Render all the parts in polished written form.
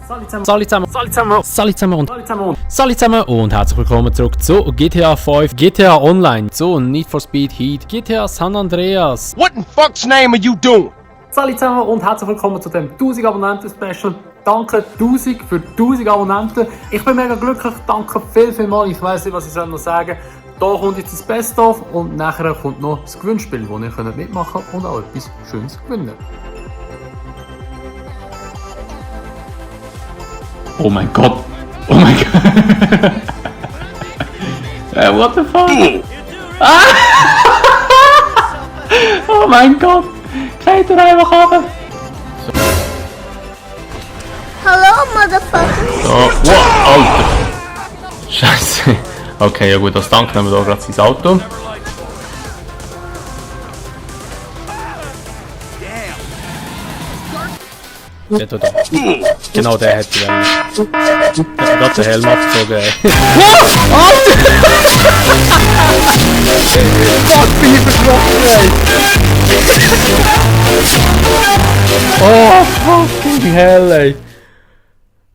Salut zusammen und herzlich willkommen zurück zu GTA 5, GTA Online, zu Need for Speed Heat, GTA San Andreas. What in fuck's name are you doing? Salut zusammen und herzlich willkommen zu dem 1000 Abonnenten Special. Danke 1000 für 1000 Abonnenten. Ich bin mega glücklich, danke vielmals. Ich weiss nicht, was ich noch sagen soll. Da kommt jetzt das Best-of und nachher kommt noch das Gewinnspiel, wo ihr könnt mitmachen und auch etwas Schönes gewinnen. Oh mein Gott! Oh mein Gott! What the fuck? Ah! Oh mein Gott! Seid ihr einfach runter! Hello, motherfucker! Oh, wow, Alter! Scheiße! Okay, ja gut, als Dank nehmen wir hier gerade sein Auto. Der da. Genau der hätte ich dann. Der hat den Helm abgezogen, ey. Wow! Alter! Fuck, bin ich verschrocken, ey! Oh, fucking hell, ey!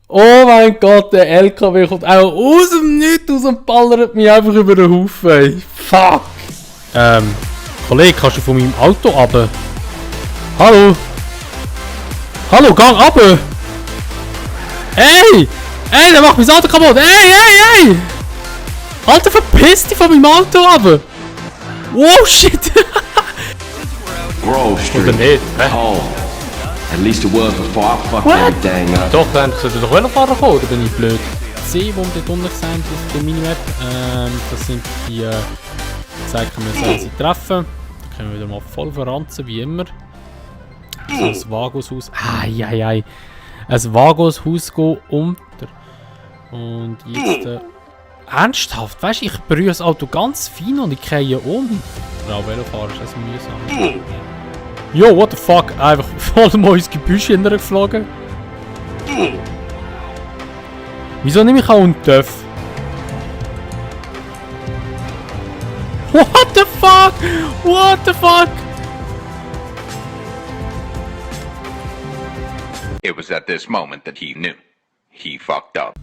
Oh mein Gott, der LKW kommt auch aus dem Nichts raus und ballert mich einfach über den Haufen, ey. Fuck! Kollege, kannst du von meinem Auto runter? Hallo? Hallo, gang runter! Ey! Ey, der macht mein Auto kaputt! Ey! Alter, verpiss dich von meinem Auto runter! Wow, shit! Grove Street. Oder nicht? Oh. At least a word before I fuck What? everything up. Doch, dann sollte doch Velofahrer kommen, oder bin ich blöd? C, die wir dort unten gesehen haben auf der Minimap, das sind die, zeigen wir sie treffen. Da können wir wieder mal voll verranzen, wie immer. So ein Vagushaus. Eieiei. Ein Vagushaus gehen unter. Und jetzt, ernsthaft, weißt du, ich berühre das Auto ganz fein und ich kreie um. Ja, Velofahrer ist das mühsam. Jo, what the fuck? Einfach voll mal ins Gebüsch hintergeflogen. Wieso nehme ich auch einen TÜV? What the fuck? What the fuck? It was at this moment that he knew. He fucked up.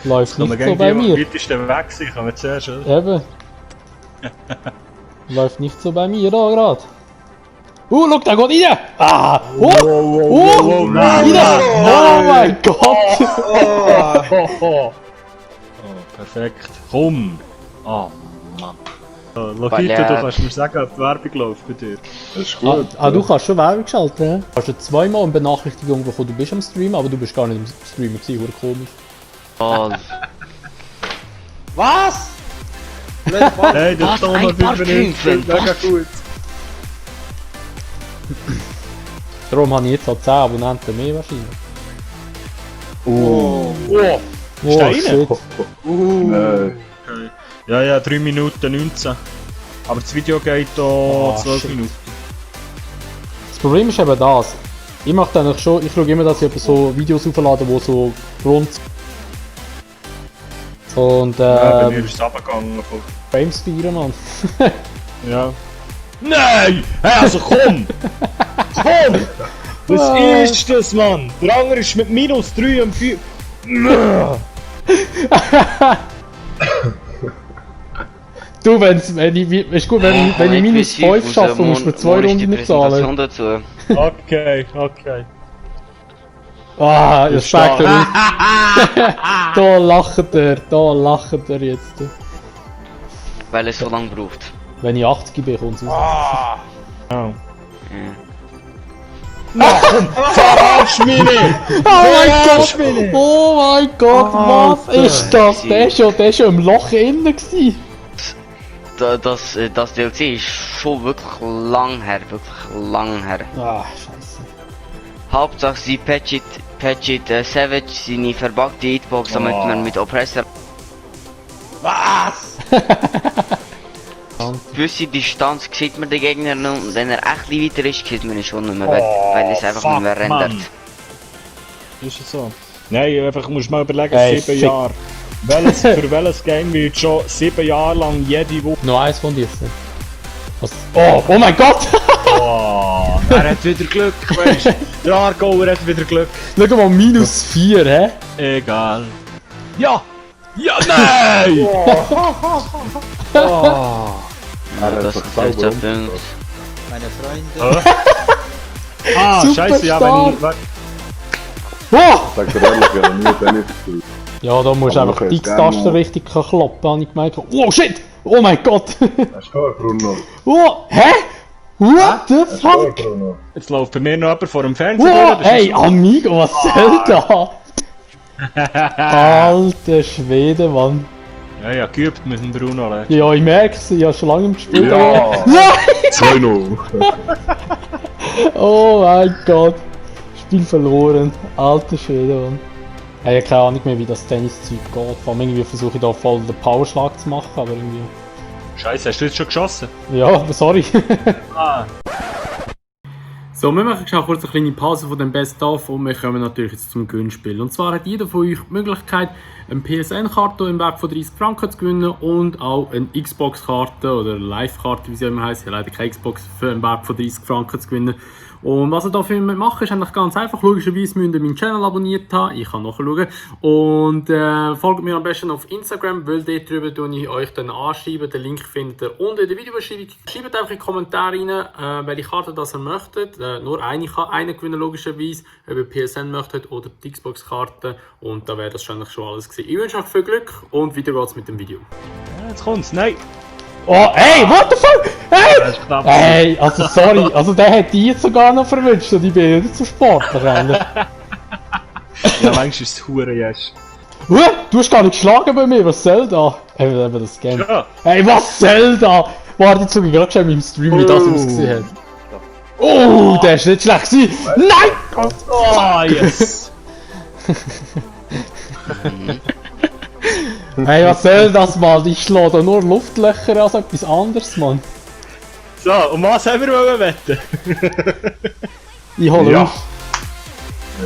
Läuft nicht so bei mir. Weitesten Weg sein, kann man zuerst, oder? Eben. Läuft nicht so bei mir da gerade. Schau, da geht rein! Ah! Oh mein Gott! Oh, perfekt. Komm! Oh Mann. Logito, du kannst mir sagen, ob die Werbung läuft bei dir. Das ist gut. Du kannst schon Werbung schalten, ne? Du hast ja zweimal eine Benachrichtigung bekommen, du bist am Stream, aber du bist gar nicht am Streamen gewesen, oder komisch. Oh. Was? Hey, der Ton hat 95, mega gut. Darum habe ich jetzt auch 10 Abonnenten mehr wahrscheinlich. Steine? Shit. Ja, 3 Minuten 19. Aber das Video geht da 12 shit. Minuten. Das Problem ist eben das. Ich mache dann schon, ich schaue immer, dass ich so Videos auflade, die so rund und Ja, bei mir ist es runtergegangen. Frames feiern, Mann. Ja. Nein! Hey, also komm! Komm! Was ist das, Mann? Der andere ist mit minus 3 und 4. Du, wenn ich minus 5 schaffe, musst du mir 2 Runden nicht zahlen. Dazu. Okay. Ah, Respekt an Da lacht er jetzt. Weil es so lange braucht. Wenn ich 80 bin, kommt es raus. Oh. Ja. Verarsch mich nicht! Oh mein Gott, was ist das? Der ist schon im Loch innen gewesen. Das DLC ist schon wirklich lang her, Ah, scheiße. Hauptsache sie patchet Savage seine verbuggte Hitbox, damit man mit Oppressor gewisse Distanz sieht man den Gegner noch, und wenn er echt weiter ist, sieht man ihn schon nicht mehr, weil es einfach nicht mehr rendert. Ist es so? Nein, einfach musst du mal überlegen, Hey, 7 Jahre. Für welches Game wird schon 7 Jahre lang jede Woche... Noch eins von diesen. Was? Oh, oh mein Gott! Oh, er hat wieder Glück, weißt du? Der Aargauer hat wieder Glück. Schau mal, -4, hä? Egal. Ja! Ja, nein! Oh. Das ist jetzt auf den... Ah, Super scheiße, ja, stark. wenn ich... Oh! Sag dir ehrlich, ich habe nie Tennis gespielt. Ja, da musst du Aber einfach du die kannst X-Taste gerne richtig kloppen, habe ich gemerkt. Oh shit! Oh mein Gott! Hast du gehört, Bruno? Oh, hä? What the Hast du gehört, fuck? Bruno? Jetzt läuft bei mir noch jemand vor dem Fernseher. Oh, durch, das hey, ist- Amigo, was soll da? Alter Schwede, Mann. Ja, ja, geübt mit dem Bruno. Leck. Ja, ich merk's, ich habe schon lange gespielt. Ja. Nein! 2-0. Oh mein Gott. Spiel verloren. Alter Schwede, Mann. Ich habe keine Ahnung mehr, wie das Tenniszeug geht. Vor allem irgendwie versuche ich da voll den Powerschlag zu machen, aber irgendwie... Scheiße, hast du jetzt schon geschossen? Ja, aber sorry. Ah. So, wir machen schon kurz eine kleine Pause von dem Best-of und wir kommen natürlich jetzt zum Gewinnspiel. Und zwar hat jeder von euch die Möglichkeit, eine PSN-Karte im Wert von 30 Franken zu gewinnen und auch eine Xbox-Karte oder Live-Karte, wie sie immer heisst. Ich habe leider keine Xbox für einen Wert von 30 Franken zu gewinnen. Und was ihr dafür machen ist eigentlich ganz einfach. Logischerweise müsst ihr meinen Channel abonniert haben. Ich kann nachschauen. Und folgt mir am besten auf Instagram, weil dort drüber tue ich euch dann anschreiben. Den Link findet ihr unten in der Videobeschreibung. Schreibt einfach in die Kommentare rein, welche Karte das ihr möchtet. Nur eine kann einen gewinnen, logischerweise. Ob ihr PSN möchtet oder die Xbox-Karte. Und da wäre das wahrscheinlich schon alles gewesen. Ich wünsche euch viel Glück und weiter geht's mit dem Video. Ja, jetzt kommt's, nein! Oh, hey, what the fuck? Hey! Das ist knapp. Hey, also sorry, also der hat die jetzt sogar noch verwünscht und ich bin ja nicht so sportlich eigentlich. Ja, manchmal ist es hure yes. Du hast gar nicht geschlagen bei mir, was soll da? Eben das Game. Ja. Hey, was soll da? Warte, jetzt gucke ich gerade schon in meinem Stream, wie das ausgesehen hat. Oh, der ist nicht schlecht gewesen. Nein! Oh, yes! Hey, was soll das, Mann? Ich schlage da nur Luftlöcher als etwas anderes, Mann. So, und was haben wir wollen wetten? Ich hole Ja. auf.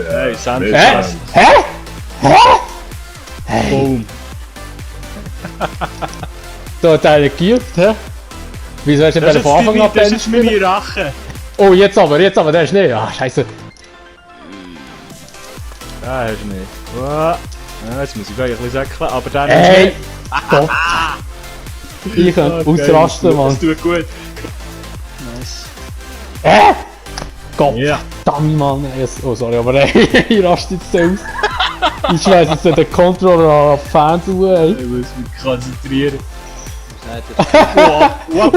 Hey, Sand. Hä? Hä? Hä? Boom. Da hat einer geübt, hä? Wieso hast du Das denn ist, von Anfang an das Tennis ist meine Rache. Oh, jetzt aber, der ist nicht. Ah, scheiße. Ja, hast du nicht. Oh. Ja, jetzt muss ich gleich ein bisschen säckeln, aber dann Ey! Gott! Ich kann ausrasten, Mann. Das tut gut. Gott! Ja. Verdammt, Mann. Oh, sorry, aber ich raste jetzt so aus. Ich schmeiß jetzt den Controller an die Fans hoch, ey. Ich muss mich konzentrieren. What?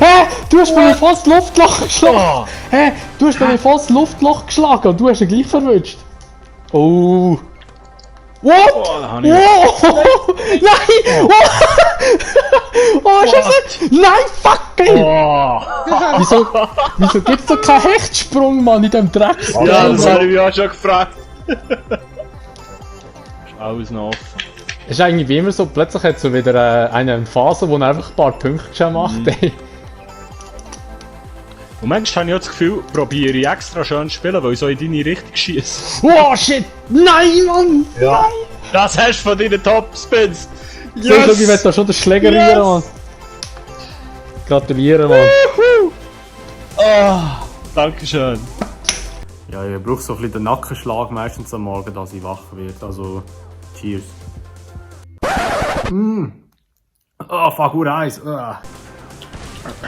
Hä? Du hast bei mir voll das Luftloch geschlagen! Hä? Du hast bei mir voll das Luftloch geschlagen und du hast ihn gleich verwünscht. Oh! What? Oh, da hab ich... Oh! Nein! Oh! Oh, Scheiße! Nein, fuck! Ey. Oh. Wieso gibt's da keinen Hechtsprung, Mann, in dem Drecksgame? Ja, das habe ich mich auch schon gefragt. Ist alles noch offen. Es ist eigentlich wie immer so, plötzlich hat so wieder eine Phase, wo er einfach ein paar Punkte schon macht, ey. Und manchmal habe ich auch das Gefühl, probiere ich extra schön zu spielen, weil ich so in deine Richtung schieße. Oh, shit! Nein, Mann! Ja. Das hast du von deinen Top-Spins! So, ich will da schon den Schläger rühren, Mann. Gratulieren, Mann. Oh, Dankeschön. Ja, ich brauche so ein bisschen den Nackenschlag meistens am Morgen, dass ich wach werde. Also, cheers. Oh, fuck, Eis.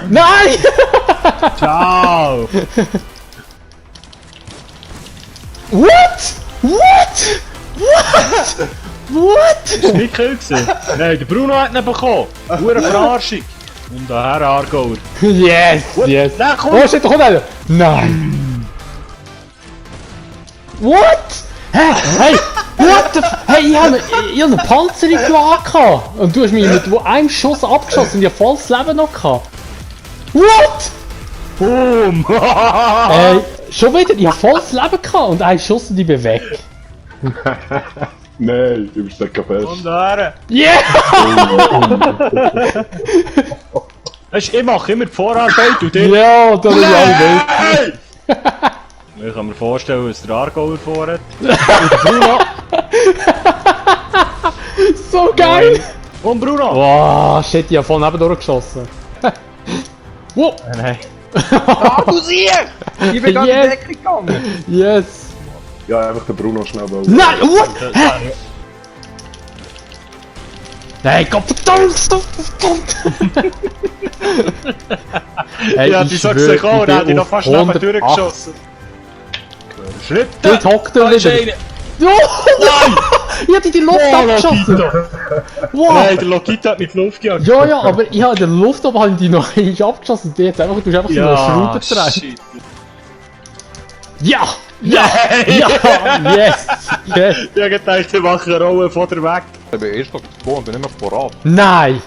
Nein! Ciao! What? What? What? What? Ist nicht Kill gewesen? Nein, der Bruno hat ihn bekommen. Hure Verarschung. Und daher Aargauer. Yes, yes. Nein, komm! Oh shit, da kommt einer! Nein! What? Hä? Hey! What the f... Hey, ich hab eine Panzerung gehabt! Und du hast mich mit einem Schuss abgeschossen und ich hab volles Leben noch gehabt! What? Boom! Schon wieder? Ich hab volles Leben gehabt und ein Schuss und ich bin weg! Nein, du bist nicht fest. Und daher. Yeah! Weißt du, ich mache immer die Vorarbeit und dir... Ja, da bin ich alle wild! Hey! Ich kann mir vorstellen, was der Aargauer vorhat. Und der Bruno. So geil! Und Bruno! Wow, shit, ich hab voll nebendurch geschossen. Wow! Nein. Ah, du siehst! Ich bin gerade in die Ecke gegangen. Yes! Ja, einfach den Bruno schnell bauen. Nein! What? Hä? Nein, Gott verdammt! Hey, Ja, die ich sagst schwör, du auch, ich da hat bin ich noch auf fast neben 108. durchgeschossen. Schritt! Dort hockt er wieder. Oh, nein! Ich hab in die Luft abgeschossen! Wow! Nein, der Lokita hat mit der Luft gejagt. Ja, ja, aber ich habe in der Luft aber die noch einmal abgeschossen. Du hast einfach so eine Schraube gedreht. shit. Ja! Ja! Ja! Yes! Yes! Ich hab gedacht, ich mache eine Rolle von der weg. Ich bin erst noch gespawnt, bin nicht mehr voran. Nein!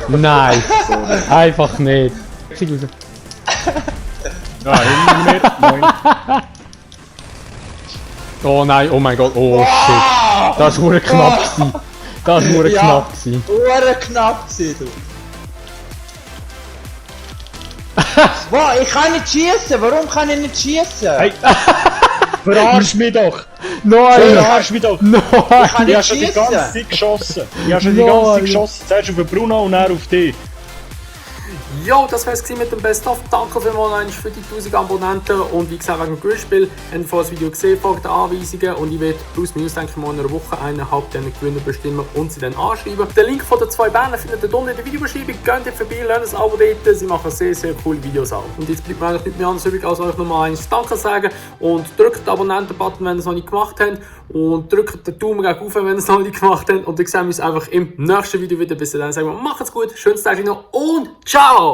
Nein! Einfach nicht. Sieh raus. Ja, hinter mir. Moin. Oh nein, oh mein Gott, oh shit. Das war knapp gewesen. Das war knapp gewesen. Ure knapp gewesen, du. Wow, ich kann nicht schießen. Warum kann ich nicht schießen? Hey. Verarsch mich doch! Nein! Verarsch mich doch! Nein! Ich kann Ich hab nicht schon die schießen. ganze Zeit geschossen! Ich hab schon die ganze Zeit geschossen! Zuerst auf den Bruno und dann auf dich! Jo, das wär's mit dem Best-of. Danke vielmals für die 1000 Abonnenten und wie gesagt wegen dem Gewinnspiel. Habt ihr das Video gesehen, folgt den Anweisungen und ich werde plus minus denke ich mal in einer Woche eineinhalb diesen Gewinner bestimmen und sie dann anschreiben. Den Link von den 2 Bänden findet ihr unten in der Videobeschreibung. Geht ihr vorbei, lasst ein Abo dort, sie machen sehr, sehr coole Videos auch. Und jetzt bleibt mir eigentlich nicht mehr anderes übrig, als euch nochmal eins Danke sagen und drückt den Abonnenten-Button, wenn ihr es noch nicht gemacht habt und drückt den Daumen gegen auf, wenn ihr es noch nicht gemacht habt und dann sehen wir uns einfach im nächsten Video wieder. Bis dann sagen wir, macht's gut, schönes Tag noch und ciao!